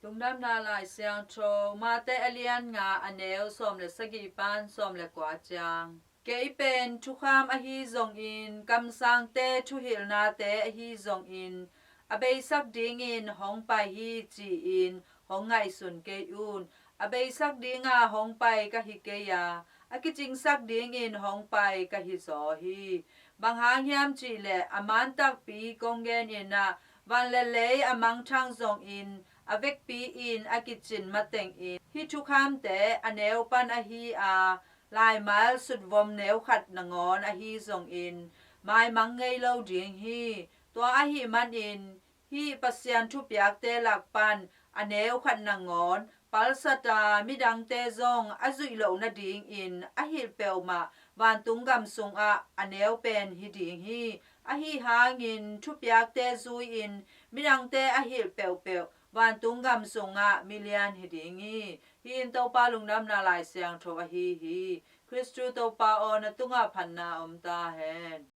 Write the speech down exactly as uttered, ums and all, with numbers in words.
Lungdamna Lai Siangtho, Mate a lian nga, a neu sawm le sagih pan sawm le kua ciang. Kei pen thukham ahi zongin, kamsangte thuhilhnate ahi zongin, a beisak dingin hong pai hi ci-in hong ngaihsun kei un. A beisak dinga hong pai ka hi kei a, a kicingsak dingin hong pai ka hi zaw hi. Bang hang hiam cihleh, a man takpi kong genin ah, van le lei a mangthang zongin, a vekpi in a kicin matengin, hih thukhamte a neu pan ahi a, laimal sutvom neu khat nangawn ahi zongin, maimang ngei lo ding hi. Tua ahih manin, hih Pasian thupiakte lak pan a neu khat nangawn palsat a, midangte zong a zuih loh nadingin a hilh peuhmah vantung gam sungah a neu pen hi ding hi. Ahi hangin, thupiakte zui-in midangte a hilh peuhpeuh vantung gam sungah milian hi ding hi. Hih in Topa Lungdamna Lai Siangtho ahi hi. Khristu Topa aw, na tungah phatna om ta hen.